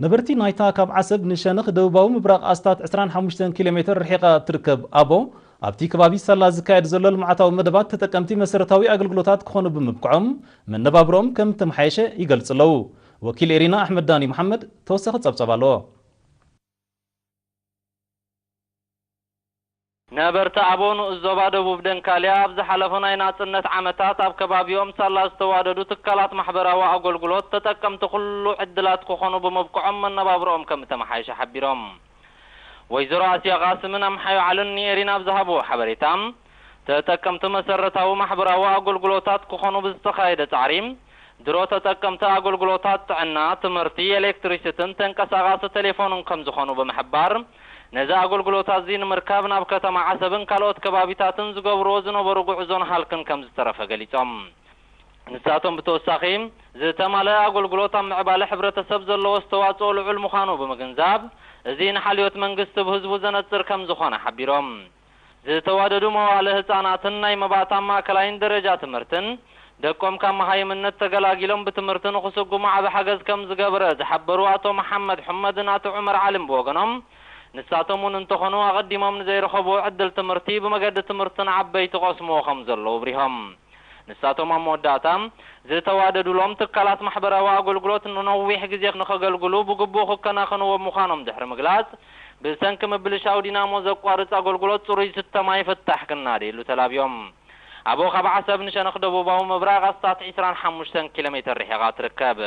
ነበርቲ ናይታ ካብ ዓሰብ ንሸነኽ ደቡባዊ ምብራቕ ኣስታት ዕስራን ሓሙሽተን ኪሎ ሜትር ርሒቓ እትርከብ ኣቦ፣ ኣብቲ ከባቢ ሳላ ዝካየድ ዘሎ ልምዓታዊ መደባት ተጠቀምቲ መሰረታዊ ኣገልግሎታት ክኾኑ ብምብቅዖም መነባብሮኦም ከም እተመሓየሸ ይገልጹ ኣለዉ። ወኪል ኤሪና ኣሕመድ ዳኒ መሓመድ ተወሳኺ ጸብጸብ ኣለዎ። ነበርቲ ኣቦ ንኡስ ዞባ ደቡብ ደንካልያ ኣብ ዝሓለፈ ናይ ናጽነት ዓመታት ኣብ ከባቢኦም ሳላ ዝተዋደዱ ትካላት ማሕበራዊ ኣገልግሎት ተጠቀምቲ ኩሉ ዕድላት ክኾኑ ብምብቅዖም መነባብሮኦም ከም እተመሓየሸ ሓቢሮም። ወይዘሮ ኣስያ ቃስምን ኣምሓዮ ዓልን ንኤሪና ኣብ ዝሃብዎ ሓበሬታ፣ ተጠቀምቲ መሰረታዊ ማሕበራዊ ኣገልግሎታት ክኾኑ ብዝተኻየደ ጻዕሪ፣ ድሮ ተጠቀምቲ ኣገልግሎታት ጥዕና፣ ትምህርቲ፣ ኤሌክትሪሲትን ተንቀሳቓሲ ቴሌፎንን ከም ዝኾኑ ብምሕባር፣ ነዚ ኣገልግሎታት እዚ ንምርካብ ናብ ከተማ ዓሰብን ካልኦት ከባቢታትን ዝገብርዎ ዝነበሩ ጉዕዞን ሃልክን ከም ዝተረፈ ገሊጾም። ንሳቶም ብተወሳኺ፣ ዝተማልአ ኣገልግሎት ኣብ ምዕባለ ሕብረተሰብ ዘለዎ ኣስተዋጽኦ ልዑል ምዃኑ ብምግንዛብ፣ እዚ ንሓልዮት መንግስቲ ብህዝቡ ዘነጽር ከም ዝኾነ ሓቢሮም። ዝተዋደዱ መዋእለ ህጻናትን ናይ መባእታን ማእከላይን ደረጃ ትምህርትን፣ ደቆም ካብ መሃይምነት ተገላጊሎም ብትምህርቲ ንኽስጉሙ ዓቢ ሓገዝ ከም ዝገበረ ዝሓበሩ ኣቶ መሓመድ ሑመድን ኣቶ ዑመር ዓልን ብወገኖም፣ ንሳቶም እውን እንተኾኑ ኣቐዲሞም ንዘይረኸብዎ ዕድል ትምህርቲ ብመገዲ ትምህርቲ ንዓበይቲ ቀስምዎ ከም ዘለዉ ኣብሪሆም። ንሳቶም ኣብ መወዳእታ፣ ዝተዋደዱሎም ትካላት ማሕበራዊ ኣገልግሎት ንነዊሕ ግዜ ንኸገልግሉ ብግቡእ ክከናኸንዎ ምዃኖም ድሕሪ ምግላጽ፣ ብሰንኪ ምብልሻው ዲናሞ ዘቋርጽ ኣገልግሎት ጽሩይ ዝስተ ማይ ፍታሕ ክናደየሉ ተላብዮም። ኣቦ ካብ ዓሰብ ንሸነኽ ደቡባዊ ምብራቕ ኣስታት ዕስራን ሓሙሽተን ኪሎ ሜትር ርሒቓ ትርከብ።